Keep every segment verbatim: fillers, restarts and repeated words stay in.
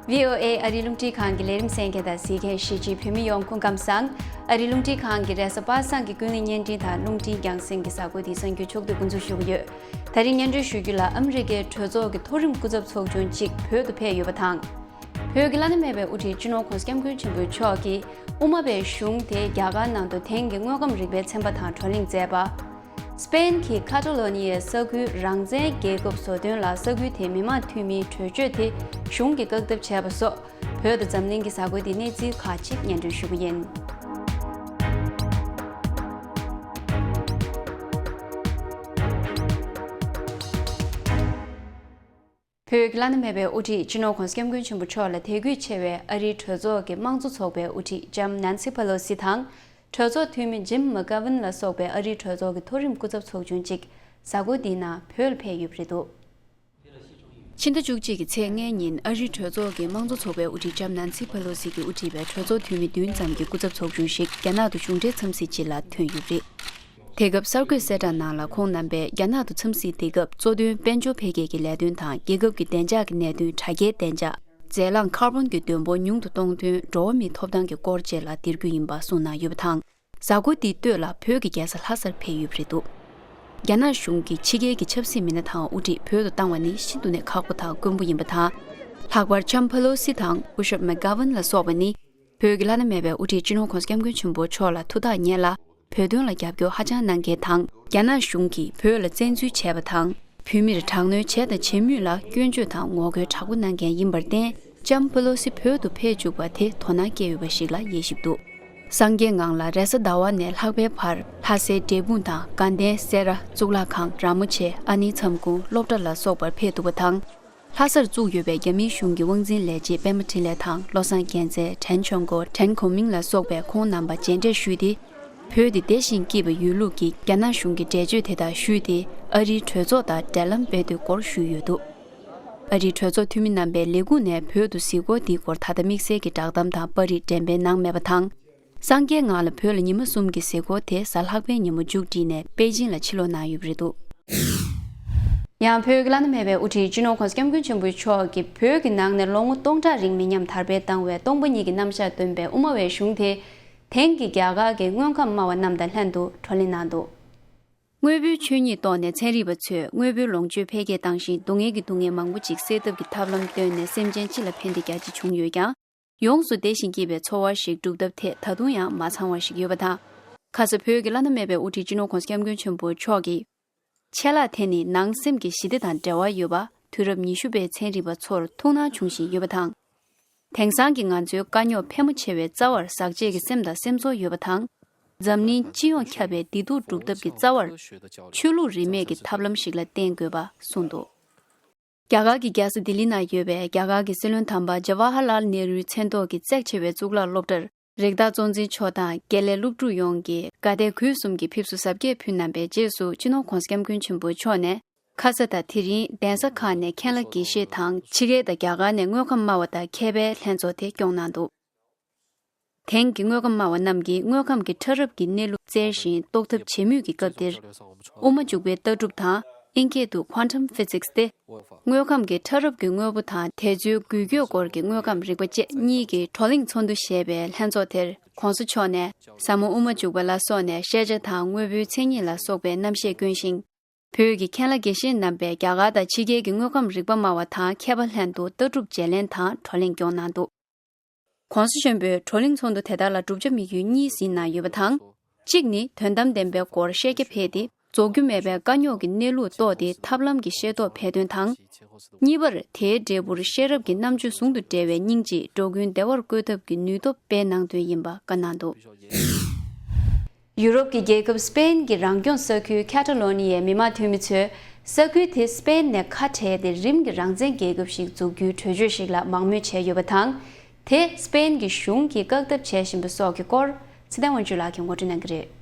བྷི་ཨོ་ཨེ་ཨ་རིའི་རླུང་འཕྲིན་ཁང་གི་ལས་རིམ་གསན་མཁན་དང་གཟིགས་མཁན་གཞིས་བྱེས་བོད་མི་ཡོངས་སྐུ་ཁམས་བཟང་། ཨ་རིའི་རླུང་འཕྲིན་ཁང་གི་རེས་གཟའ་པ་སངས་ཀྱི་ཀུན་གླེང་བརྙན་འཕྲིན་དང་རླུང་འཕྲིན་རྒྱང་སྲིང་གི་གཟའ་འཁོར་འདིའི་གསར་འགྱུར་ཕྱོགས་བསྡུས་འགོ་འཛུགས་ཞུ་གི་ཡོད། ད་རིང་སྙན་སྒྲོན་ཞུ་རྒྱུ་ལ། ཨ་མི་རི་ཀའི་གྲོས་ཚོགས་ཀྱི་མཐོ་རིམ་སྐུ་ཚབ་ཚོགས་ཆུང་གཅིག་བོད་དུ་ཕེབས་ཡོད་པ་དང་། བོད་ཀྱི་བླ་ན་མེད་པའི་དབུ་ཁྲིད་སྤྱི་ནོར་༧གོང་ས་༧སྐྱབས་མགོན་ཆེན་པོ་མཆོག་གིས་དབུ་མ་པའི་གཞུང་དེ་རྒྱ་གར་ནང་དུ་དེང་གི་དངོས་ཁམས་རིག་པའི་ཚན་པ་དང་བགྲོ་གླེང་མཛད་པ། སི་པེན་གྱི་ཁ་ཏ་ལོ་ནི་ཡའི་ས་ཁུལ་རང་བཙན་རྒྱལ་ཁབ་བཟོ་དོན་ལ་ས་ཁུལ་དེའི་མི་མང་འཐུས་མིའི་གྲོས་ཆོད་དེ་གཞུང་གིས་བཀག་སྡོམ་བྱས་པ་སོགས། བོད་དང་འཛམ་གླིང་གི་གཟའ་འཁོར་འདིའི་གནས་ཚུལ་ཁག་ཅིག་སྙན་སྒྲོན་ཞུ་གི་ཡིན། བོད་ཀྱི་བླ་ན་མེད་པའི་དབུ་ཁྲིད་སྤྱི་ནོར་༧གོང་ས་༧སྐྱབས་མགོན་ཆེན་པོ་མཆོག་ལ་དད་གུས་ཆེ་བའི་ཨ་རིའི་གྲོས་ཚོགས་ཀྱི་དམངས་གཙོ་ཚོགས་པའི་དབུ་ཁྲིད་ལྕམ་ནན་སི་ཕ་ལོ་སི་དང་། གྲོས་ཚོགས་འཐུས་མི་ཇིམ་མ་ཀ་ཝིན་ལ་སོགས་པའི་ཨ་རིའི་གྲོས་ཚོགས་ཀྱི་མཐོ་རིམ་སྐུ་ཚབ་ཚོགས་ཆུང་གཅིག་གཟའ་འཁོར་འདིའི་ནང་བོད་ལ་ཕེབས་ཡོད་པ་རེད་འདུག་ཕྱི་ཟླ་བཅུ་གཅིག་གི་ཚེས་ལྔའི་ཉིན་ཨ་རིའི་གྲོས་ཚོགས་ཀྱི་དམངས་གཙོ་ཚོགས་པའི་དབུ་ཁྲིད་ལྕམ་ནན་སི་ཕ་ལོ་སི་གིས་དབུ་ཁྲིད་པའི་གྲོས་ཚོགས་འཐུས་མི་བདུན་ཙམ་གྱི་སྐུ་ཚབ་ཚོགས་ཆུང་ཞིག་རྒྱ་ནག་ཏུ་གཞུང་འབྲེལ་འཚམས་གཟིགས་ཆེད་ལ་ཐོན་ཡོད་པ་རེད། དེ་སྐབས་གསར་འགོད་གསལ་བསྒྲགས་ནང་ལ་ཁོང་རྣམ་པས་རྒྱ་ནག་ཏུ་འཚམས་གཟིགས་འདི་སྐབས་གཙོ་དོན་དཔལ་འབྱོར་འཕེལ་རྒྱས་ཀྱི་ལས་དོན་དང་། རྒྱལ་ཁབ་ཀྱི་བདེ་འཇགས་ཀྱི་གནད་དོན། དྲ་རྒྱའི་བདེ་འཇགས། རྫས་རླངས་ཁར་བོན་གྱི་འདོན་སྤོར་ཉུང་དུ་གཏོང་དོན། འགྲོ་བ་མིའི་ཐོབ་ཐང་གི་སྐོར་བཅས་ལ་བསྡུ་རྒྱུ་ཡིན་པ་གསུངས་གནང་ཡོད་པ་དང་། གཟའ་འཁོར་འདིའི་སྟོད་ལ་བོད་ཀྱི་རྒྱལ་ས་ལྷ་སར་ཕེབས་ཡོད་པ་རེད་འདུག་རྒྱ་ནག་གཞུང་གིས་ཕྱི་རྒྱལ་གྱི་ཆབ་སྲིད་མི་སྣ་དང་དབུ་ཁྲིད་བོད་དུ་བཏང་བ་ནི་ཤིན་ཏུ་ནས་ཁག་པོ་དང་དཀོན་པོ་ཡིན་པ་དང་། ལྷག་པར་ལྕམ་ཕ་ལོ་སི་དང་སྐུ་ཞབས་མེག་གྷ་ཝན་ལ་སོགས་པ་ནི། བོད་ཀྱི་བླ་ན་མེད་པའི་དབུ་ཁྲིད་སྤྱི་ནོར་༧གོང་ས་༧སྐྱབས་མགོན་ཆེན་པོ་མཆོག་ལ་ཐུགས་ཐག་ཉེ་ལ། བོད་དོན་ལ་རྒྱབ་སྐྱོར་ཧ་ཅང་གནང་མཁན་དང་། རྒྱ་ནག་གཞུང་གིས་བོད་ལ་བཙན་འཛུལ་བྱས་པ་དང་། བོད་མིར་དྲག་གནོན་བྱས་དང་བྱེད་མུས་ལ་སྐྱོན་བརྗོད་དང་ངོ་རྒོལ་དྲག་པོ་གནང་མཁན་ཡིན་པར་བརྟེན། ལྕམ་ཕ་ལོ་སི་བོད་དུ་ཕེབས་བཅུག་པ་དེ་དོ་སྣང་སྐྱེས་ཡོད་པ་ཞིག་ལ་དབྱེ་ཞིབ་འདུག་སངས་རྒྱས་ངག་ལ་རེས་གཟའ་ཟླ་བ་ནས་ལྷག་པའི་བར་ལྷ་སའི་འབྲས་སྤུངས་དང་དགའ་ལྡན་སེ་ར། གཙུག་ལག་ཁང་། ར་མོ་ཆེ། ཨ་ནེ་མཚམས་ཁུལ། སློབ་གྲྭ་ལ་སོགས་པར་ཕེབས་འདུག་པ་དང་། ལྷ་སར་བཙུགས་ཡོད་པའི་རྒྱ་མིའི་གཞུང་གི་དབང་འཛིན་ལས་བྱེད་པད་མ་འཕྲིན་ལས་དང་། བློ་བཟང་རྒྱལ་མཚན། ཁྲེན་ཆོན་གོ། ཁྲེན་གོ་མིང་ལ་སོགས་པས་ཁོང་རྣམ་པ་མཇལ་འཕྲད་ཞུས་ཏེ། བོད་དེ་བདེ་ཞིང་སྐྱིད་པའི་ཡུལ་ལུགས་ཀྱི་རྒྱ་ནག་གཞུང་གི་འགྲེལ་བརྗོད་དེ་དག་ཞུས་ཏེ། ཨ་རིའི་གྲོས་ཚོགས་དང་འབྲེལ་ལམ་སྤེལ་འདོད་སྐོར་ཞུས་ཡོད་འདུག་ཨ་རིའི་གྲོས་ཚོགས་འཐུས་མི་རྣམ་པས་ལས་ཁུངས་ནས་བོད་དུ་གཟིགས་སྐོར་འདིའི་སྐོར་ད་ལྟ་དམིགས་བསལ་གྱི་བསྒྲགས་གཏམ་དང་པར་རིས་འགྲེམས་སྤེལ་གནང་མེད་པ་དང་། སངས་རྒྱས་ངག་ལ་བོད་ལ་ཉི་མ་གསུམ་གྱི་གཟིགས་སྐོར་དེ་གཟའ་ལྷག་པའི་ཉིན་མོ་མཇུག་བསྒྲིལ་ནས་པེ་ཅིང་ལ་ཕྱིར་ལོག་གནང་ཡོད་པ་རེད་འདུག་ཡང་བོད་ཀྱི་བླ་ན་མེད་པའི་དབུ་ཁྲིད་སྤྱི་ནོར་༧གོང་ས་༧སྐྱབས་མགོན་ཆེན་པོ་མཆོག་གིས་བོད་ཀྱི་ནང་ནས་ལོ་ངོ་སྟོང་ཕྲག་རིང་མི་ཉམས་དར་སྤེལ་བཏང་བའི་སྟོང་པ་ཉིད་ཀྱི་རྣམ་གཞག་སྟོན་པའི་དབུ་མ་པའི་གཞུང་དེ། དེང་གི་རྒྱ་གར་གྱི་དངོས་ཁམས་སྨྲ་བ་རྣམས་དང་ལྷན་དུ་བགྲོ་གླེང་གནང་འདུག་དངོས་པོའི་ཆོས་ཉིད་ཐོག་ནས་ཚན་རིག་པ་ཚོས་དངོས་པོའི་ལོངས་སྤྱོད་འཕེལ་རྒྱས་བཏང་ཞིང་། སྡུག་བསྔལ་གྱི་སྡུག་བསྔལ་མང་པོ་ཅིག་སེལ་ཐབས་ཀྱི་ཐབས་ལམ་བཏོན་ནས་སེམས་ཅན་སྤྱི་ལ་ཕན་བདེ་རྒྱ་ཆེ་བྱུང་ཡོད་ཀྱང་། ཡོངས་སུ་བདེ་ཞིང་སྐྱིད་པའི་འཚོ་བ་ཞིག་སྒྲུབ་ཐབས་ཐད་ད་དུང་ཡང་མ་ཚང་བ་ཞིག་ཡོད་པ་དང་། ཁ་ས་བོད་ཀྱི་བླ་ན་མེད་པའི་དབུ་ཁྲིད་སྤྱི་ནོར་༧གོང་ས་༧སྐྱབས་མགོན་ཆེན་པོ་མཆོག་གིས། ཆད་ལྷག་དེ་ནི་ནང་སེམས་ཀྱི་ཞི་བདེ་དང་འབྲེལ་བ་ཡོད་པ། དུས་རབས་ཉི་ཤུ་པའི་ཚན་རིག་པ་ཚོར་ཐུགས་སྣང་བྱུང་བཞིན་ཡོད་པ་དང་། དེང་སང་གི་ང་ཚོའི་དཀའ་རྙོག་ཕལ་མོ་ཆེ་བའི་རྩ་བར་ཟག་བཅས་ཀྱི་སེམས་དང་སེམས་ཚོར་ཡོད་པ་དང་། འཛམ་གླིང་སྤྱི་ཡོངས་ཁྱབ་པའི་བདེ་སྡུག་སྒྲུབ་ཐབས་ཀྱི་རྩ་བར། ཆོས་ལུགས་རིས་མེད་ཀྱི་ཐབས་ལམ་ཞིག་ལ་བརྟེན་དགོས་པ་གསུངས་འདུག་རྒྱ་གར་གྱི་རྒྱལ་ས་ལྡི་ལི་ནང་ཡོད་པའི་རྒྱ་གར་གྱི་སྲིད་བློན་དམ་པ་ཇ་ཝ་ཧར་ལཱལ་ནེ་རུའི་མཚན་ཐོག་གི་བརྩེགས་ཆེ་བའི་གཙུག་ལག་སློབ་གྲྭར། རིགས་བདག་གཙོ་འཛིན་མཆོག་དང་དགེ་ལས་སློབ་ཕྲུག་ཡོངས་ཀྱིས་དགའ་དད་གུས་གསུམ་གྱིས་ཕེབས་བསུ་གཟབ་རྒྱས་ཕུལ་གནང་པའི་རྗེས་སུ། སྤྱི་ནོར་༧གོང་ས་༧སྐྱབས་མགོན་ཆེན་པོ་མཆོག་ནས། ཁ་ས་དང་དེ་རིང་གདན་ས་ཁག་ནས་མཁན་བླ་དགེ་བཤེས་དང་། ཕྱི་རྒྱལ་དང་རྒྱ་གར་ནས་དངོས་ཁམས་སྨྲ་བ་དང་མཁས་པའི་ལྷན་ཚོགས་དེ་སྐྱོང་གནང་འདུག་དེང་གི་དངོས་ཁམས་སྨྲ་བ་རྣམས་ཀྱིས་དངོས་ཁམས་ཀྱི་ཕྲ་རབ་ཀྱི་གནས་ལུགས་བཙལ་ཞིང་རྟོགས་ཐབས་བྱེད་མུས་ཀྱི་སྐབས་འདིར། དབུ་མ་འཇུག་པའི་ལྟ་གྲུབ་དང་། ཨིན་སྐད་དུ་Quantum Physics་སྟེ། དངོས་ཁམས་ཀྱི་ཕྲ་རབ་ཀྱི་དངོས་པོ་དང་། དེ་ཚོའི་འགུལ་སྐྱོད་སྐོར་གྱི་དངོས་ཁམས་རིག་པ་བཅས་གཉིས་ཀྱི་བགྲོ་གླེང་ཚོགས་འདུ་ཞེས་པའི་ལྷན་ཚོགས་དེར། ༸གོང་ས་མཆོག་ནས་ཟབ་མོ་དབུ་མ་འཇུག་པ་ལ་སོགས་ནས་ཤེས་བྱ་དང་དངོས་པོའི་མཚན་ཉིད་ལ་སོགས་པའི་རྣམ་བཤད་བསྐྱོན་ཞིང་། བོད་ཀྱི་མཁན་བླ་དགེ་བཤེས་རྣམ་པས་རྒྱ་གར་དང་ཕྱི་རྒྱལ་གྱི་དངོས་ཁམས་རིག་པ་སྨྲ་བ་དང་མཁས་པ་ལྷན་དུ་ལྟ་གྲུབ་བརྗེ་ལེན་དང་བགྲོ་གླེང་སྐྱོང་གནང་འདུག ༸གོང་ས་ཆེན་པོས་བགྲོ་གླེང་ཚོགས་འདུ་དེ་དག་ལ་བསྒྲུབ་བྱ་དམིགས་ཡུལ་གཉིས་ཟིན་གནང་ཡོད་པ་དང་། གཅིག་ནི་དོན་དམ་བདེན་པའི་སྐོར་བཤད་རྒྱ་འཕེལ་ཏེ། རྫོགས་རྒྱུ་མེད་པའི་དཀའ་རྙོག་གི་གནས་ལུགས་རྟོགས་ཏེ་ཐབས་ལམ་གྱི་ཤེས་རྟོགས་འཕེལ་དོན་དང་། གཉིས་པར། དེའི་འབྲས་བུར་ཤེས་རབ་ཀྱི་རྣམ་དཔྱོད་ཟུང་དུ་འབྲེལ་བའི་སྙིང་རྗེས་འགྲོ་ཀུན་བདེ་བར་བཀོད་ཐབས་ཀྱི་ནུས་སྟོབས་སྤེལ་གནང་དོན་ཡིན་པ་བཀའ་གནང་འདུག་ཡུ་རོབ་ཀྱི་རྒྱལ་ཁབ་སི་པེན་གྱི་རང་སྐྱོང་ས་ཁུལ་ཁ་ཏ་ལོ་ནི་ཡའི་མི་དམངས་འཐུས་མི་ཚོས། ས་ཁུལ་དེ་སི་པེན་ནས་ཁ་བྲལ་ཏེ། རིམ་གྱིས་རང་བཙན་རྒྱལ་ཁབ་ཞིག་འཛུགས་རྒྱུའི་གྲོས་ཆོད་ཞིག་ལ་མང་མོས་བྱས་ཡོད་པ་དང་། དེ་སི་པེན་གྱི་གཞུང་གིས་བཀག་སྡོམ་བྱེད་བཞིན་པ་སོགས་ཀྱི་སྐོར། ཚེ་བརྟན་དབང་ཕྱུག་ལགས་ཀྱིས་ངོ་སྤྲོད་གནང་གི་རེད།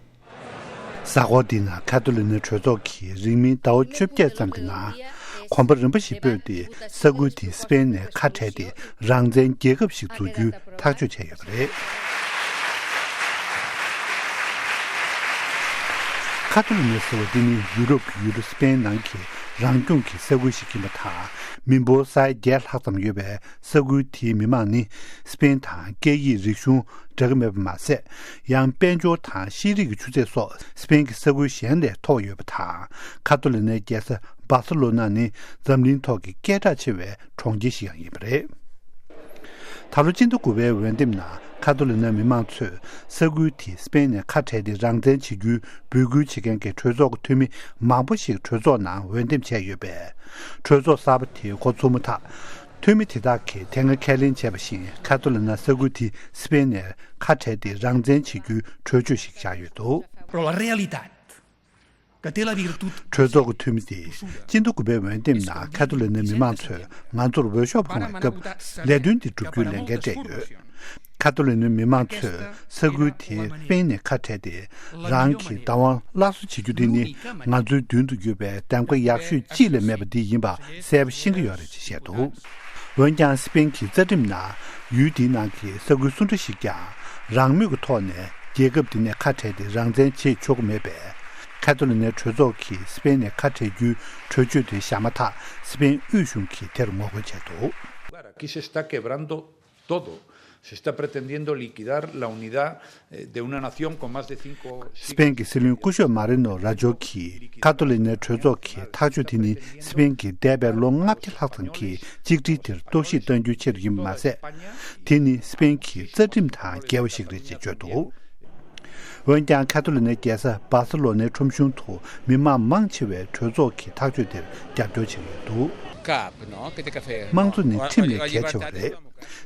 གཟའ་འཁོར་འདིའི་ནང་ཁ་ཐོ་ལི་ནའི་གྲོས་ཚོགས་ཀྱིས་རིང་མིན་ཟླ་བ་བཅོ་བརྒྱད་ཙམ་གྱི་ནང་། གོམ་པ་རིམ་པ་ཞིག་སྤོས་ཏེ། ས་ཁུལ་དེ་སི་པེན་ནས་ཁ་བྲལ་ཏེ། རང་བཙན་རྒྱལ་ཁབ་ཞིག་འཛུགས་རྒྱུའི་ཐག་གཅོད་བྱས་ཡོད་པ་རེད། ཁ་ཐོ་ལི་ནའི་ཟེར་བ་འདི་ནི་ཡུ་རོབ་ཀྱི་ཡུལ་གྲུ་སི་པེན་ནང་གི་ རང་སྐྱོང་གི་ས་ཁུལ་ཞིག་ཡིན་པ་དང་། མི་འབོར་ས་ཡ་བརྒྱད་ལྷག་ཙམ་ཡོད་པའི་ས་ཁུལ་དེའི་མི་མང་ནི་སི་པེན་དང་སྐད་ཡིག་རིག་གཞུང་འདྲ་གི་མེད་པ་མ་ཟད། ཡང་དཔལ་འབྱོར་དང་ཤེས་རིག་གི་ཆུ་ཚད་སོགས་སི་པེན་གྱི་ས་ཁུལ་གཞན་ལས་མཐོ་བ་ཡོད་པ་དང་། ཁ་ཐོ་ལི་ནའི་རྒྱལ་ས་སྦ་སེ་ལོ་ན་ནི་འཛམ་གླིང་ཐོག་གི་སྐད་གྲགས་ཆེ་བའི་གྲོང་ཁྱེར་ཞིག་ཡང་ཡིན་པ་རེད། ད་ལོ་སྤྱི་ཟླ་དགུ་པའི་འོས་འདེམས་ནང་ཁ་ཐོ་ལི་ན་མི་མང་ཚོས་ས་ཁུལ་དེ་སི་པེན་ནས་ཁ་བྲལ་ཏེ་རང་བཙན་བྱེད་རྒྱུའི་འབོད་སྐུལ་བྱེད་མཁན་གྱི་གྲོས་ཚོགས་ཀྱི་འཐུས་མི་མང་པོ་ཞིག་གྲོས་ཚོགས་ནང་འོས་འདེམས་བྱས་ཡོད་པས། གྲོས་ཚོགས་གསར་པ་དེ་འགོ་ཚུགས་མ་ཐག་འཐུས་མི་དེ་དག་གིས་དེ་སྔ་ཁས་ལེན་བྱས་པ་བཞིན་ཁ་ཐོ་ལི་ན་ས་ཁུལ་དེ་སི་པེན་ནས་ཁ་བྲལ་ཏེ་རང་བཙན་བྱེད་རྒྱུའི་གྲོས་ཆོད་ཞིག་བཞག་ཡོད་འདུག། Però la realtà che te la virtù གྲོས་ཚོགས་ཀྱི་འཐུས་མི་དེས་སྤྱི་ཟླ་དགུ་པའི་འོས་འདེམས་ནང་ཁ་ཐོ་ལི་ནའི་མི་མང་ཚོས་ང་ཚོར་འོས་ཤོག་འཕངས་པའི་སྐབས་ལས་དོན་འདི་བསྒྲུབ་རྒྱུའི་ལས་འགན་སྤྲད་ཡོད། ཁ་ཐོ་ལི་ནའི་མི་མང་ཚོས་ས་ཁུལ་དེའི་སྤེན་ནས་ཁ་བྲལ་ཏེ་རང་གི་བདག་དབང་སླར་གསོ་བྱེད་རྒྱུ་དེ་ནི་ང་ཚོའི་མདུན་དུ་ཡོད་པའི་གདམ་ག་ཡག་ཤོས་གཅིག་ལས་མེད་པ་འདི་ཡིན་པ་གསལ་པོ་ཤེས་ཀྱི་ཡོད་རེད་ཅེས་བཤད་འདུག། འོན་ཀྱང་སི་པེན་གྱི་རྩ་ཁྲིམས་ནང་ཡུལ་འདིའི་ནང་གི་ས་ཁུལ་སུ་འདྲ་ཞིག་ཀྱང་རང་མོས་ཀྱི་ཐོག་ནས་རྒྱལ་ཁབ་འདི་ནས་ཁ་བྲལ་ཏེ་རང་བཙན་བྱེད་ཆོག་གི་མེད་པས། ཁ་ཐོ་ལི་ནའི་གྲོས་ཚོགས་ཀྱིས་སི་པེན་ནས་ཁ་བྲལ་རྒྱུའི་གྲོས་ཆོད་དེ་བཞག་མ་ཐག་སི་པེན་དབུས་གཞུང་གིས་དེར་ངོ་རྒོལ་བྱས་འདུག། Aquí se está quebrando todo. Se está pretendiendo liquidar la unidad, eh, de una nación con más de cinco siglos. སི་པེན་གྱི་སྲིད་བློན་སྐུ་ཞབས་མ་རི་ནོ་ར་ཇོ་གིས་ཁ་ཐོ་ལི་ནའི་གྲོས་ཚོགས་ཀྱི་ཐག་གཅོད་དེ་ནི་སི་པེན་གྱི་འདས་པའི་ལོ་ལྔ་བརྒྱ་ལྷག་ཙམ་གྱི་གཅིག་སྒྲིལ་དེར་གཏོར་བཤིག་གཏང་རྒྱུའི་ཆེད་དུ་ཡིན་པ་མ་ཟད། དེ་ནི་སི་པེན་གྱི་རྩ་ཁྲིམས་དང་འགལ་བ་ཞིག་རེད་ཅེས་བརྗོད་འདུག། འོན་ཀྱང་ཁ་ཐོ་ལི་ནའི་རྒྱལ་ས་སྦ་སེ་ལོ་ནའི་ཁྲོམ་གཞུང་དུ་མི་མང་མང་ཆེ་བས་གྲོས་ཚོགས་ཀྱི་ཐག་གཅོད་དེར་རྒྱབ་སྐྱོར་བྱེད་ཀྱི་ཡོད་འདུག། དམངས་གཙོ་ནི་ཁྲིམས་ལས་གལ་ཆེ་བ་རེད།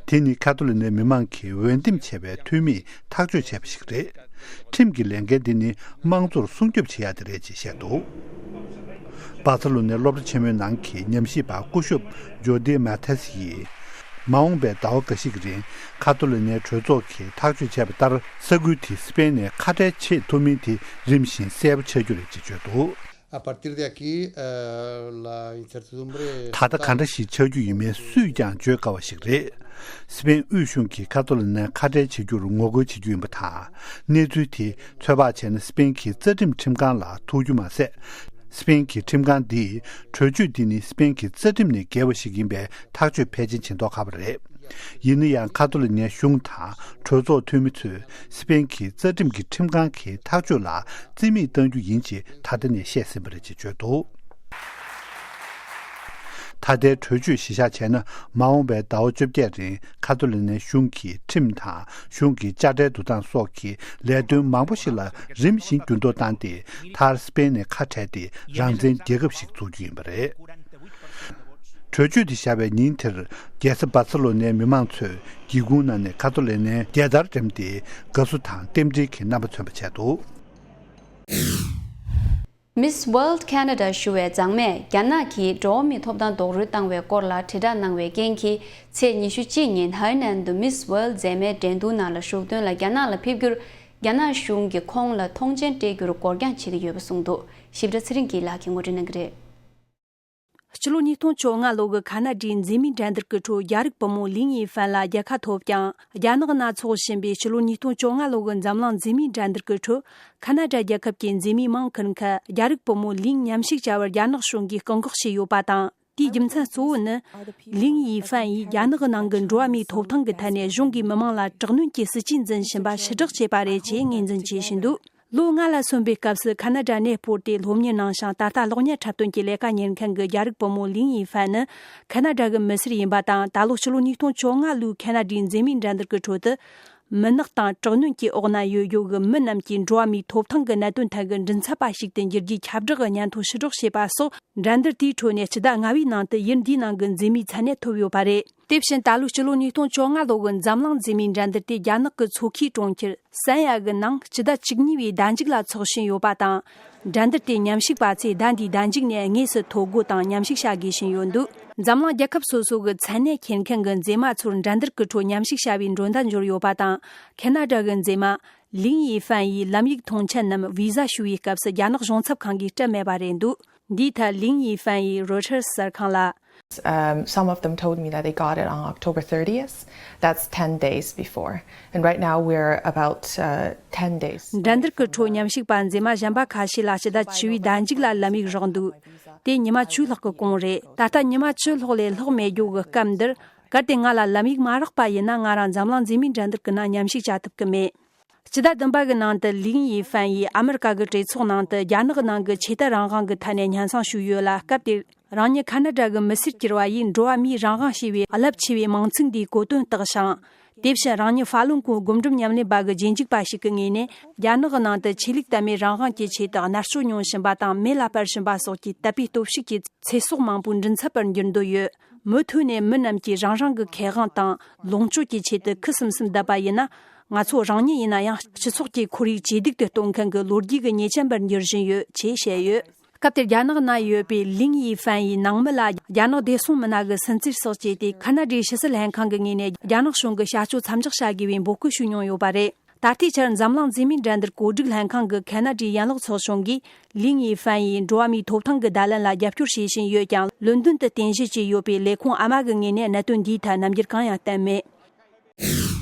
དེ་ནི་ཁ་ཐོ་ལི་ནའི་མི་མང་གིས་འོས་འདེམས་བྱས་པའི་འཐུས་མིས་ཐག་གཅོད་བྱས་པ་ཞིག་རེད། ཁྲིམས་ཀྱི་ལས་འགན་འདི་ནི་དམངས་གཙོར་སྲུང་སྐྱོབ་བྱེད་ཡ་དེ་རེད་ཅེས་བཤད་འདུག། སྦ་སེ་ལོ་ནའི་སློབ་གྲྭ་ཆེན་མོའི་ནང་གི་ཉམས་ཞིབ་པ་སྐུ་ཞབས་ཇོ་ཌི་མ་ཐེས་ཡིས། མ་འོངས་པའི་ཟླ་བ་འགའ་ཞིག་གི་རིང་ཁ་ཐོ་ལི་ནའི་གྲོས་ཚོགས་ཀྱིས་ཐག་གཅོད་བྱས་པ་ལྟར་ས་ཁུལ་དེ་སི་པེན་ནས་ཁ་བྲལ་བྱེད་ཐུབ་མིན་དེ་རིམ་བཞིན་གསལ་པོ་ཆགས་རྒྱུ་རེད་ཅེས་བརྗོད་འདུག། A partir de aquí, eh, la incertidumbre ད་ལྟ་ག་འདྲ་ཞིག་ཆགས་རྒྱུ་ཡིན་མིན་སུས་ཀྱང་བརྗོད་དཀའ་བ་ཞིག་རེད། སི་པེན་དབུས་གཞུང་གིས་ཁ་ཐོ་ལི་ནའི་ཁ་བྲལ་བྱེད་རྒྱུར་ངོ་རྒོལ་བྱེད་རྒྱུ་ཡིན་པ་དང་། གནས་ཚུལ་དེ་ཚོད་དཔག་བྱས་ན་སི་པེན་གྱི་རྩ་ཁྲིམས་ཁྲིམས་ཁང་ལ་ཐུག་རྒྱུ་མ་ཟད། སི་པེན་གྱི་ཁྲིམས་ཁང་འདིས་གྲོས་ཆོད་འདི་ནི་སི་པེན་གྱི་རྩ་ཁྲིམས་ནས་འགལ་བ་ཞིག་ཡིན་པའི་ཐག་གཅོད་ཕལ་ཆེར་བྱེད་མདོག་ཁ་པོ་རེད། ཡིན་ན་ཡང་ཁ་ཐོ་ལི་ནའི་གཞུང་དང་གྲོས་ཚོགས་འཐུས་མི་ཚོས་སི་པེན་གྱི་རྩ་ཁྲིམས་ཀྱི་ཁྲིམས་ཁང་གི་ཐག་གཅོད་ལ་རྩིས་མེད་གཏང་རྒྱུ་ཡིན་ཅེས་ད་ལྟ་ནས་བཤད་ཟིན་པ་རེད་ཅེས་བརྗོད་འདུག། ད་ལྟའི་གྲོས་ཆོད་གཞི་བཞག་བྱས་ན་མ་འོངས་པའི་ཟླ་བ་བཅོ་བརྒྱད་རིང་ཁ་ཐོ་ལི་ནའི་གཞུང་གི་ཁྲིམས་དང་གཞུང་གི་དཔྱ་ཁྲལ་བསྡུ་སྟངས་སོགས་ཀྱི་ལས་དོན་མང་པོ་ཞིག་ལ་རིམ་བཞིན་འགྱུར་ལྡོག་བཏང་སྟེ་མཐར་སི་པེན་ནས་ཁ་བྲལ་ཏེ་རང་བཙན་རྒྱལ་ཁབ་ཞིག་འཛུགས་རྒྱུ་ཡིན་པ་རེད། གྲོས་ཆོད་དེ་བཞག་པའི་ཉིན་དེར་རྒྱལ་ས་སྦ་སེ་ལོ་ནའི་མི་མང་ཚོས་སྒེའུ་ཁུང་ནང་ནས་ཁ་ཐོ་ལི་ནའི་རྒྱལ་དར་བསྒྲེངས་ཏེ་དགའ་བསུ་དང་རྟེན་འབྲེལ་གྱི་རྣམ་པ་མཚོན་པ་བྱས་འདུག། Miss World Canada ཞུ་བའི་མཛངས་མས་རྒྱ་ནག་གིས་འགྲོ་བ་མིའི་ཐོབ་ཐང་རྡོག་རོལ་བཏང་བའི་སྐོར་ལ་དྲིལ་བསྒྲགས་གནང་བའི་རྐྱེན་གྱིས་ཚེས་ཉི་ཤུ་གཅིག་ཉིན་ཧའེ་ནན་དུ་Miss World མཛད་མའི་འགྲན་བསྡུར་ནང་ལ་ཞུགས་འདུན་ལ་རྒྱ་ནག་ལ་ཕེབས་རྒྱུར་རྒྱ་ནག་གཞུང་གིས་ཁོང་ལ་མཐོང་མཆན་སྤྲད་རྒྱུར་འགོར་འགྱངས་བྱེད་ཀྱི་ཡོད་པ་གསུངས་འདུག། ཞིབ་ཕྲ་ཚེ་རིང་སྐྱིད་ལགས་ཀྱིས་ངོ་སྤྲོད་གནང་གི་རེད། སྤྱི་ལོ་ཉིས་སྟོང་བཅོ་ལྔ་ལོ་གི་ཁ་ན་ཌའི་མཛེས་མའི་འགྲན་བསྡུར་གྱི་ཁྲོད་རྒྱ་རིགས་བུ་མོ་ལིང་ཡི་ཧྥན་ལ་རྒྱལ་ཁ་ཐོབ་ཀྱང་། རྒྱ་ནག་ན་འཚོགས་བཞིན་པའི་སྤྱི་ལོ་ཉིས་སྟོང་བཅོ་ལྔ་ལོ་གི་འཛམ་གླིང་མཛེས་མའི་འགྲན་བསྡུར་གྱི་ཁྲོད་ཁ་ན་ཌ་རྒྱལ་ཁབ་ཀྱི་མཛེས་མའི་མིང་འཁུར་མཁན་རྒྱ་རིགས་བུ་མོ་ལིང་མཉམ་ཞུགས་བྱ་བར་རྒྱ་ནག་གཞུང་གིས་བཀག་འགོག་བྱས་ཡོད་པ་དང་། དེའི་རྒྱུ་མཚན་གཙོ་བོ་ནི། ལིང་ཡི་ཧྥན་ཡིས་རྒྱ་ནག་གི་ནང་གི་འགྲོ་བ་མིའི་ཐོབ་ཐང་གི་ཐད་ནས་གཞུང་གིས་མི་མང་ལ་དྲག་གནོན་གྱི་སྲིད་ཇུས་འཛིན་བཞིན་པ་ཕྱིར་བསྒྲགས་བྱས་པ་རེད་ཅེས་ངོས་འཛིན་བྱེད་བཞིན་འདུག། ལོ་ལྔ་ལ་སོན་པའི་སྐབས་སུ་ཁ་ན་ཌ་གནས་སྤོར་ཏེ་སློབ་གཉེར་གནང་ཞིང་། ད་ལྟ་གློག་བརྙན་འཁྲབ་སྟོན་གྱི་ལས་ཀ་གཉེར་མཁན་གྱི་རྒྱ་རིགས་བུ་མོ་ལིང་ཡི་ཧྥན་ནི་ཁ་ན་ཌ་གི་མི་སེར་ཡིན་པ་དང་། ད་ལོ་སྤྱི་ལོ་ཉིས་སྟོང་བཅོ་ལྔ་ལོའི་ཁ་ན་ཌའི་མཛེས་མའི་འགྲན་བསྡུར་གྱི་ཁྲོད་དུ། མུན་ནག་དང་དྲག་གནོན་གྱི་འོག་ན་ཡོད་ཡོད་ཀྱི་མི་རྣམས་ཀྱི་འགྲོ་བ་མིའི་ཐོབ་ཐང་གི་གནད་དོན་ཐད་ཀྱི་མགྲིན་ཚབ་པ་ཞིག་ཏུ་འགྱུར་རྒྱུའི་ཁྱབ་བསྒྲགས་ཀྱི་སྙན་ཐོ་ཕྱིར་སྒྲོག་བྱས་པ་སོགས། འགྲན་བསྡུར་དེའི་ཁྲོད་ནས་སྤྱི་ཟླ་ལྔ་བའི་ནང་དུ་ཡུལ་འདིའི་ནང་གི་མཛེས་མའི་མཚན་གནས་ཐོབ་ཡོད་པ་རེད། དེ་བཞིན་ད་ལོའི་སྤྱི་ལོ་ཉིས་སྟོང་བཅོ་ལྔ་ལོ་གི་འཛམ་གླིང་མཛེས་མའི་འགྲན་བསྡུར་དེ་རྒྱ་ནག་གི་མཚོ་ཁའི་གྲོང་ཁྱེར་སན་ཡ་གི་ནང་སྤྱི་ཟླ་བཅུ་གཉིས་པའི་ཟླ་མཇུག་ལ་འཚོགས་བཞིན་ཡོད་པ་དང་། འགྲན་བསྡུར་དེ་མཉམ་ཞུགས་པ་ཚོས་ཟླ་འདིའི་ཟླ་མཇུག་ནས་དངོས་སུ་ཐོ་འགོད་དང་མཉམ་ཞུགས་བྱ་དགོས་བཞིན་ཡོད་འདུག། འཛམ་གླིང་རྒྱལ་ཁབ་སོ་སོ་གི་མཚན་གནས་འཁྱེར་མཁན་གྱི་མཛེས་མ་ཚོར་འགྲན་བསྡུར་གྱི་ཁྲོད་མཉམ་ཞུགས་བྱ་བའི་མགྲོན་བརྡ་འབྱོར་ཡོད་པ་དང་། ཁ་ན་ཌ་གི་མཛེས་མ་ལིང་ཡི་ཧྥན་ཡིས་ལམ་ཡིག་མཐོང་མཆན་ནམ་བི་ཟ་ཞུ་བའི་སྐབས་སུ་རྒྱ་ནག་གཞུང་ཚབ་ཁང་གིས་སྤྲད་མེད་པ་རེད་འདུག། འདིའི་ཐད་ལིང་ཡི་ཧྥན་ཡིས་རོའི་ཊར་གསར་ཁང་ལ། Um, some of them told me that they got it on October thirtieth. That's ten days before. And right now we're about uh, ten days. འགྲན་བསྡུར་གྱི་ཁྲོད་མཉམ་ཞུགས་པ་མཛེས་མ་གཞན་པ་ཁ་ཤས་ལ་སྤྱི་ཟླ་བཅུ་པའི་ཟླ་མཇུག་ལ་ལམ་ཡིག་རག་འདུག་དེ་ཉི་མ་བཅུ་ལྷག་གི་གོང་རེད། ད་ལྟ་ཉི་མ་བཅུ་ལྷག་ལས་ལྷག་མེད་རྒྱུ་གི་སྐབས་འདིར། གལ་ཏེ་ང་ལ་ལམ་ཡིག་མ་རག་པ་ཡིན་ན། ང་རང་འཛམ་གླིང་མཛེས་མའི་འགྲན་བསྡུར་གྱི་ནང་མཉམ་ཞུགས་བྱ་ཐུབ་ཀྱི་མེད། སྤྱི་ཟླ་བདུན་པ་གི་ནང་དུ་ལིང་ཡི་ཧྥན་ཡིས་ཨ་མི་རི་ཀ་གི་གྲོས་ཚོགས་ནང་དུ་རྒྱ་ནག་ནང་གི་ཆོས་དད་རང་དབང་གི་ཐད་ནས་སྙན་སེང་ཞུས་ཡོད་ལ། སྐབས་དེར་རང་ཉིད་ཁ་ན་ཌ་གི་མི་སེར་གྱུར་བ་ཡིས་འགྲོ་བ་མིའི་རང་དབང་ཞེས་པའི་རླབས་ཆེ་བའི་མིང་ཚིག་འདིའི་གོ་དོན་བརྟག་ཞིང་། དེ་བཞིན་རང་ཉིད་ཧྥ་ལུན་གོང་སྒོམ་སྒྲུབ་ཉམས་ལེན་པ་གི་རྗེས་འཇུག་པ་ཞིག་གི་ངོས་ནས། རྒྱ་ནག་གི་ནང་དུ་ཆོས་ལུགས་དད་མོས་རང་དབང་གི་ཆེད་དུ་མནར་གཅོད་མྱོང་བཞིན་པ་དང་། མེ་ལ་སྤར་བཞིན་པ་སོགས་ཀྱི་དད་པའི་སྟོབས་ཤུགས་ཀྱི་ཚེ་སྲོག་མང་པོའི་མགྲིན་ཚབ་པར་འགྱུར་འདོད་ཡོད། མུ་མཐུད་ནས་མི་རྣམས་ཀྱིས་རང་རང་གི་ཁེ་དབང་དང་ལོངས་སྤྱོད་ཀྱི་ཆེད་དུ་ཁུ་སིམ་སིམ་བསྡད་པ་ཡིན་ན། ང་ཚོ་རང་ཉིད་ཡིན་ན་ཡང་སྤྱི་ཚོགས་ཀྱི་ཁོར་ཡུག་ཇེ་སྡུག་ཏུ་གཏོང་མཁན་གྱི་ལོ་རྒྱུས་ཀྱི་ཉེས་ཅན་པར་འགྱུར་བཞིན་ཡོད་ཅེས་བཤད་ཡོད། སྐབས་དེར་རྒྱ་ནག་ན་ཡོད་པའི་ལིང་ཡི་ཧྥན་ཡི་ནང་མི་ལ་རྒྱ་ནག་བདེ་སྲུང་མི་སྣ་གི་སུན་གཙེར་སོགས་བྱས་ཏེ། ཁ་ན་ཌའི་ཕྱི་སྲིད་ལྷན་ཁང་གི་ངོས་ནས་རྒྱ་ནག་གཞུང་གི་བྱ་སྤྱོད་མཚམས་འཇོག་བྱ་དགོས་པའི་འབོད་སྐུལ་ཞུས་མྱོང་ཡོད་པ་རེད། ད་ལྟའི་ཆར་འཛམ་གླིང་མཛེས་མའི་འགྲན་བསྡུར་གོ་སྒྲིག་ལྷན་ཁང་གི་ཁ་ན་ཌའི་ཡན་ལག་ཚོགས་ཆུང་གིས། ལིང་ཡི་ཧྥན་ཡིས་འགྲོ་བ་མིའི་ཐོབ་ཐང་གི་བརྡ་ལན་ལ་རྒྱབ་སྐྱོར་བྱེད་བཞིན་ཡོད་ཀྱང་། ལོན་ཏོན་དུ་རྟེན་གཞི་བྱས་ཡོད་པའི་ལས་ཁུངས་ཨ་མ་གི་ངོས་ནས་གནད་དོན་འདིའི་ཐད་རྣམ་འགྱུར་གང་ཡང་བསྟན་མེད།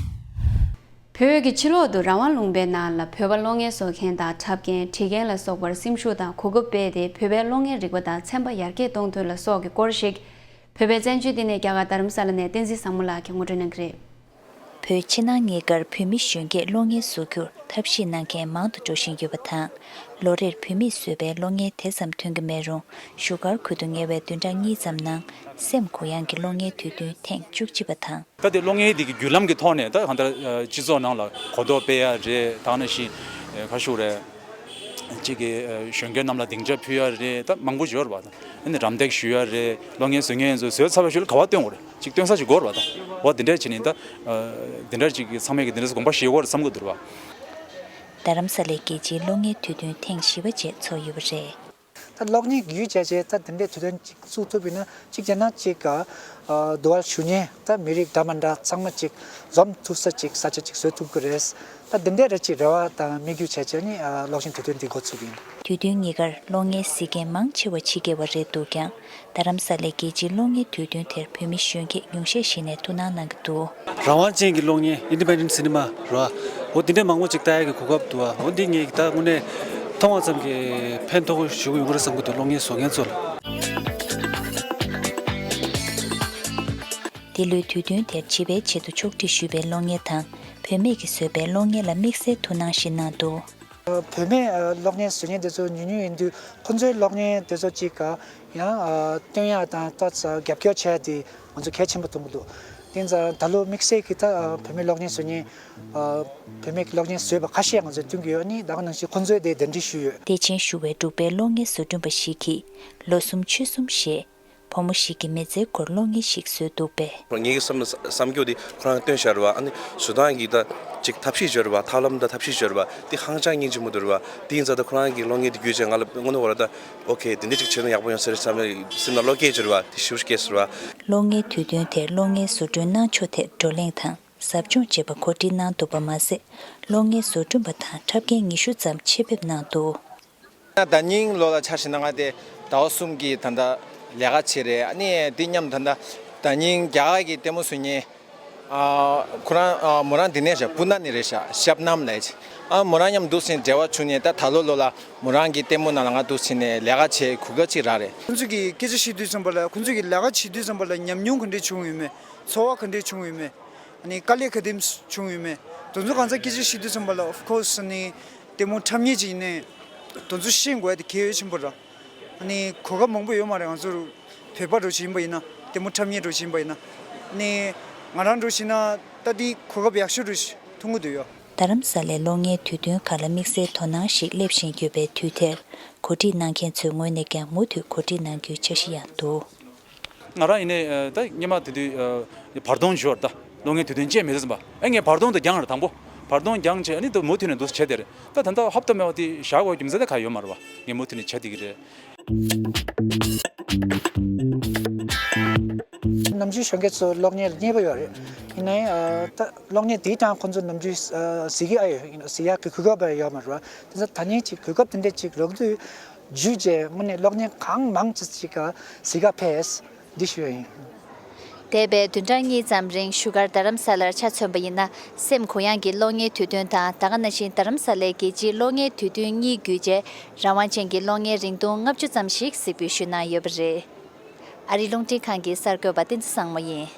བོད་ཀྱི་ཕྱི་ལོག་ཏུ་རང་དབང་ལུང་པའི་ནང་ལ་བོད་པ་གློག་བརྙན་བཟོ་མཁན་དང་འཁྲབ་མཁན། བྲིས་མཁན་ལ་སོགས་པར་སེམས་ཤུགས་དང་གོ་སྐབས་སྤེལ་ཏེ། བོད་པའི་གློག་བརྙན་རིག་པ་དང་ཚན་པ་ཡར་རྒྱས་གཏོང་ཐུབ་ལ་སོགས་ཀྱི་སྐོར་ཞིག་བོད་པའི་བཙན་བྱོལ་འདི་ནས་རྒྱ་གར་རྡ་རམ་ས་ལ་ནས་བསྟན་འཛིན་བཟང་མོ་ལགས་ཀྱིས་ངོ་སྤྲོད་གནང་གི་རེད། བོད་ཕྱི་ནང་གཉིས་ཀར་བོད་མི་གཞོན་སྐྱེས་གློག་བརྙན་བཟོ་རྒྱུར་ཐབས་ཤེས་གནང་མཁན་མང་དུ་འགྲོ་བཞིན་ཡོད་པ་དང་། ལོ་རེར་བོད་མིས་བཟོས་པའི་གློག་བརྙན་དེ་ཙམ་ཐོན་གྱི་མེད་རུང་། བཞུགས་སྒར་ཁུལ་དུ་ཉེ་བའི་བདུན་ཕྲག་གཉིས་ཙམ་ནང་སེམས་གུ་ཡངས་ཀྱི་གློག་བརྙན་དུས་སྟོན་ཐེངས་བཅུ་གཅིག་པ་དང་། ད་དེ་གློག་བརྙན་འདི་གི་བརྒྱུད་ལམ་གྱི་ཐོག་ནས་ད་གང་ལྟར་སྤྱི་ཚོགས་ནང་ལ་གོ་རྟོགས་སྤེལ་ཡ་རེད། ད་ག་ནང་བཞིན་ག་ཞུ་རེད། གཅིག་གི་གཞོན་སྐྱེས་རྣམས་ལ་སྡིངས་ཆ་ཕུལ་ཡ་རེད། ད་མང་པོ་ཡོད་རེད་པ། ཨ་ནི་རམ་འདེགས་ཞུ་ཡ་རེད། གློག་བརྙན་བཟོ་མཁན་ཚོས་བཟོས་ཚར་བའི་ཤུལ་ག་པར་སྟོན་དགོས་རེད། གཅིག་སྟོན་ས་ཞིག་དགོས་རེད་པ། ད་འོ་དེ་འདྲ་བྱས་ནས་ད་དེ་འདྲ་གཅིག་གི་ཚང་མས་ཀྱི་དེ་འདྲ་དགོངས་པ་བཞེས་དགོས་རེད་བསམ་གྱི་འདུག་རེད་པ། རྡ་རམ་ས་ལའི་རྒྱལ་སྤྱིའི་གློག་བརྙན་དུས་སྟོན་ཐེངས་བཞི་པ་བཅས་ཚོགས་ཡོད་པ་རེད། ད་གློག་བརྙན་བརྒྱུད་བྱས་རྗེས་ད་དེ་འདྲའི་དུས་སྟོན་ཅིག་བཙུགས་ཐུབ་པ་ཡིན་ན། གཅིག་བྱས་ན་ཅིག་ག་དུ་བར་ཞུ་མཁན་ད་མི་རིགས་འདྲ་མི་འདྲ་ཚང་མ་ཅིག་འཛོམས་ཐུབ་ས་ཅིག་ས་ཆ་ཅིག་བཟོ་ཐུབ་ཀྱི་རེད། ད་དེ་འདྲའི་རེ་ཅིག་རེ་བ་དང་དམིགས་ཡུལ་བྱས་བྱས་ནི་གློག་བརྙན་དུས་སྟོན་འདི་འགོ་ཚུགས་ཡིན། དུས་སྟོན་གཉིས་ཀར་གློག་བརྙན་གཟིགས་མཁན་མང་ཆེ་བ་ཕྱི་རྒྱལ་བ་རེད་འདུག་ཀྱང་། རྡ་རམ་ས་ལའི་རྒྱལ་སྤྱིའི་གློག་བརྙན་དུས་སྟོན་དེར་བོད་མི་གཞོན་སྐྱེས་ཉུང་ཤས་ཤིག་ནས་ཐུགས་སྣང་གནང་གི་འདུག་རང་དབང་ཅན་གྱི་གློག་བརྙན་Independent Cinema རེད་བ། འོ་འདི་འདྲའི་མང་པོ་ཅིག་ལྟ་ཡག་གི་གོ་སྐབས་འདུག་བ། འོ་འདི་ངས་ད་དངོས་གནས་མཐོང་བ་ཙམ་གྱིས་ཕན་ཐོགས་པོ་ཞེ་པོ་ཡོང་གི་རེད་བསམ་གྱི་འདུག་གློག་བརྙན་བཟོ་མཁན་ཚོ་ལ། འདི་ལོའི་དུས་སྟོན་དེར་བྱིས་པའི་ཆེད་དུ་ཕྱོགས་སྒྲིག་ཞུས་པའི་གློག་བརྙན་དང་། བུད་མེད་ཀྱིས་བཟོས་པའི་གློག་བརྙན་ལ་དམིགས་བསལ་ཐུགས་སྣང་ཞིག་གནང་འདུག་བུད་མེད་གློག་བརྙན་བཟོ་མཁན་དེ་ཚོ་ཉུང་ཉུང་ཡིན་དུས། ཁོང་ཚོའི་གློག་བརྙན་དེ་ཚོ་ཅིག་ཡང་སྟོན་ཡག་དང་ཏོག་ཙམ་རྒྱབ་སྐྱོར་བྱས་ཏེ་ང་ཚོ་གལ་ཆེན་པོ་མཐོང་གི་འདུག་དེ་ཙང་ད་ལོ་དམིགས་བསལ་གྱིས་ད་བུད་མེད་གློག་བརྙན་བཟོ་མཁན། བུད་མེད་ཀྱི་གློག་བརྙན་བཟོས་པ་ཁ་ཤས་ང་ཚོས་སྟོན་གྱི་ཡོད། ནི་ད་ག་ནང་བཞིན་ཁོང་ཚོའི་དེ་གདན་འདྲེན་ཞུས་ཡོད། དེ་བཞིན་ཞུ་བའི་འབྲུག་པའི་གློག་བརྙན་བཟོ་སྐྲུན་པ་ཞིག་གིས་ལོ་གསུམ་ཕྱོགས་གསུམ་ཞེས། བུ་མོ་ཞིག་གི་མི་ཚེའི་སྐོར་གློག་བརྙན་ཞིག་བཟོས་འདུག་པས། ངེད་ཀྱི་བསམ་བསམ་རྒྱུ་དེ་ཁོ་རང་སྟོན་བཞག་རེད་བ། ཨ་ནི་བཟོ་སྟངས་ཀྱི་ད་ཅིག་ཐབས་ཤེས་བརྗོད་རེད་བ། ཐབས་ལམ་དང་ཐབས་ཤེས་བརྗོད་རེད་བ། དེ་ཧང་ཅང་སྙིང་རྗེ་མོ་འདུག་རེད་བ། དེ་ཡིན་ཙང་ད་ཁོ་རང་གི་གློག་བརྙན་དེ་བརྒྱུད་བྱས་ང་ལ་དངོས་གནས་ཁོ་རང་ད་ཨོ་ཁེ་དེ་འདྲ་ཅིག་བྱས་ན་ཡག་པོ་ཡོང་ས་རེད་བསམ་ནས་སེམས་ནང་བློ་སྐྱེས་བྱས་རེད་བ། དེ་ཞེ་པོ་སྐྱེས་སོང་རེད་བ། གློག་བརྙན་དུས་སྟོན་དེར་གློག་བརྙན་བཟོ་སྐྲུན་གནང་ཕྱོགས་ཐད་བགྲོ་གླེང་དང་ཟབ་སྦྱོང་བཅས་པ་གོ་སྒྲིག་གནང་འདུག་པ་མ་ཟད། གློག་བརྙན་བཟོ་སྐྲུན་པ་དང་འཁྲབ་མཁན་ཉི་ཤུ་ཙམ་ཆེད་ཕེབས་གནང་འདུག་ད་ཉིང་ལོ་ལ་ཆ་བཞག་ན་ང་དེ་ཟླ་བ་གསུམ་གྱི་ད་ལྟ་ལས་ཀ་བྱེད་རེད། ཨ་ནི་དེ་མཉམ་ད་ལྟ་ད་ཉིང་རྒྱ་གར་གྱི་ལྟད་མོ་བཟོ་མཁན་ཨ་ཁོ་རང་ཨ་མོ་རང་འདི་ནས་ཤག་པུ་ན་ནས་རེད་ཤག་ཤབ་ནམ་ལབ་ཡ་ཅིག་ཨ་མོ་རང་མཉམ་འདུག་སེ་འབྲེལ་བ་བྱུང་ནས། ད་ད་ལོ་ལོ་ལ་མོ་རང་གི་ལྟད་མོ་ནང་ལ་ང་འདུག་སེ་ནས་ལས་ཀ་བྱེད་གོ་སྐབས་ཅིག་རག་རེད། ཁོང་ཚོ་གི་སྐད་ཆ་བཤད་དུས་ཙམ་པ་ལ། ཁོང་ཚོ་གི་ལས་ཀ་བྱེད་དུས་ཙམ་པ་ལ་ཉམས་མྱོང་ག་འདྲས་བྱུང་ཡོད་མེད། ཚོར་བ་ག་འདྲས་བྱུང་ཡོད་མེད། ཨ་ནི་དཀའ་ལས་ག་དེམ་བྱུང་ཡོད་མེད། དེ་ཚོ་གང་ཚང་སྐད་ཆ་བཤད་དུས་ཙམ་པ་ལ། of course ཨ་ནི་ལྟད་མོ་འཁྲབ་མཁན་ཅིག་ཡིན་ནའི་དེ་ཚོ་ཤེས་དགོས་ཡ་དེ་གལ་ཡོད་ཆེན་པོ་རེད། ཨ་ནི་གོ་སྐབས་མང་པོ་ཡོད་མ་རེད། ང་ཚོ་བོད་པ་འདྲ་ཞིག་ཡིན་པ་ཡིན་ན། ལྟད་མོ་འཁྲབ་མཁན་འདྲ་ཞིག་ཡིན་པ་ཡིན་ན། ཨ་ནི་ང་རང་འདྲ་ཞིག་ཡིན་ན་ད་དེ་གོ་སྐབས་ཡག་ཤོས་འདྲ་ཞིག་མཐོང་གི་འདུག་ཡོད། རྡ་རམ་ས་ལའི་གློག་བརྙན་དུས་སྟོན་ཁག་ལ་དམིགས་བསལ་དོ་སྣང་ཞིག་སླེབས་བཞིན་ཡོད་པའི་དུས་དེར། གོ་སྒྲིག་གནང་མཁན་ཚོའི་ངོས་ནས་ཀྱང་མུ་མཐུད་གོ་སྒྲིག་གནང་རྒྱུའི་འཆར་གཞི་ཡང་འདུག་ང་རང་ཡིན་ནའི་ད་སྔོན་མ་དེ་དུས་བར་སྟོང་ཞོར་ད་གློག་བརྙན་དུས་སྟོན་ཅིག་མེད་ཟིན་པ། ཨེ་ངས་བར་སྟོང་དུ་བརྒྱངས་རེད། དང་པོ་བར་སྟོང་བརྒྱངས་བྱས། ཨ་ནི་ད་མུ་མཐུད་ནས་འདུག་བྱས་དེ་རེད། ད་ད་ལྟ་ཧོབ་ཏེ་མེད་པ་དེ་བཞག་དགོས་རྒྱུ་མཚན་ད་ག་ཡོད་མ་རེད་བ། ངས་མུ་མཐུད་ནས་བྱས་བསྡད་ཀྱི་རེད། ནམ་རྒྱུན་གཞོན་སྐྱེས་ཚོ་གློག་བརྙན་ལ་མཉེས་པོ་ཡོད་རེད། ཡིན་ནའི་ད་གློག་བརྙན་དེའི་སྟེང་ཁོང་ཚོ་ནམ་རྒྱུན་གཟིགས་ཀྱི་ཨ་ཡོད། ཡིན་ནའི་གཟིགས་ཡག་གི་གོ་སྐབས་ཡོད་མ་རེད་བ། དེ་ཚོ་ད་ནི་ཅིག་གོ་སྐབས་དེ་འདྲ་ཅིག་རག་དུས། བརྒྱུད་བྱས་དངོས་གནས་གློག་བརྙན་གང་མང་ཙམ་ཅིག་ག་གཟིགས་ག་ཕེབས། འདི་ཞུ་ཡ་ཡིན། འདས་པའི་བདུན་ཕྲག་གཉིས་ཙམ་རིང་བཞུགས་སྒར་རྡ་རམ་ས་ལར་ཆ་མཚོན་པ་ཡིན་ན། སེམས་གུ་ཡངས་ཀྱི་གློག་བརྙན་དུས་སྟོན་དང་། ད་ག་ནང་བཞིན་རྡ་རམ་ས་ལའི་རྒྱལ་སྤྱིའི་གློག་བརྙན་དུས་སྟོན་གཉིས་བརྒྱུད་རྗེས། རང་དབང་ཅན་གྱི་གློག་བརྙན་རིང་ཐུང་ལྔ་བཅུ་ཙམ་ཞིག་གཟིགས་འབུལ་ཞུས་གནང་ཡོད་པ་རེད། ཨ་རིའི་རླུང་འཕྲིན་ཁང་གི་གསར་འགོད་པ་བསྟན་འཛིན་བཟང་མོ་ཡིན།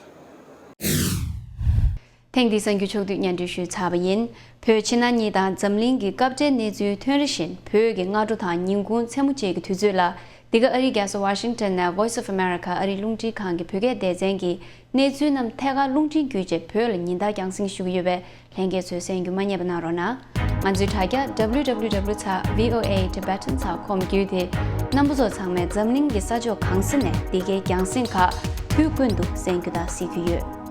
ཐེངས་འདིའི་གསར་འགྱུར་ཕྱོགས་བསྡུས་སྙན་སྒྲོན་ཞུས་ཚར་བ་ཡིན། བོད་ཕྱི་ནང་གཉིས་དང་འཛམ་གླིང་གི་སྐབས་འབྲེལ་གནས་ཚུལ་ཐོན་རེ་བཞིན། བོད་ཀྱི་སྔ་དྲོ་དང་ཉིན་གུང་མཚན་མོ་བཅས་ཀྱི་དུས་ཚོད་ལ། འདི་ག་ཨ་རིའི་རྒྱལ་ས་ཝ་ཤིང་ཊོན་ནས་Voice of America ཨ་རིའི་རླུང་འཕྲིན་ཁང་གི་བོད་སྐད་སྡེ་ཚན་གྱིས་གནས་ཚུལ་རྣམས་ཐད་ཀར་རླུང་འཕྲིན་བརྒྱུད་རྗེས་བོད་ལ་ཉིན་ལྟར་རྒྱང་སྲིང་ཞུ་གི་ཡོད་པས། ལྷན་རྒྱས་ཚོས་གསན་རྒྱུ་མ་བསྙེལ་བ་གནང་རོགས་གནང་། ང་ཚོའི་དྲ་རྒྱ་W W W ཚེག V O A Tibetan ཚེག་ཁོམ་བརྒྱུད་དེ། རྣམ་པ་ཚོ་ཚང་མས་འཛམ་གླིང་གི་ས་ཕྱོགས་གང་ས་ནས་འདི་གའི་རྒྱང་སྲིང་ཁག་དུས་ཀུན་ཏུ་གསན་རྒྱུ་དང་གཟིགས་རྒྱུ་ཡོད།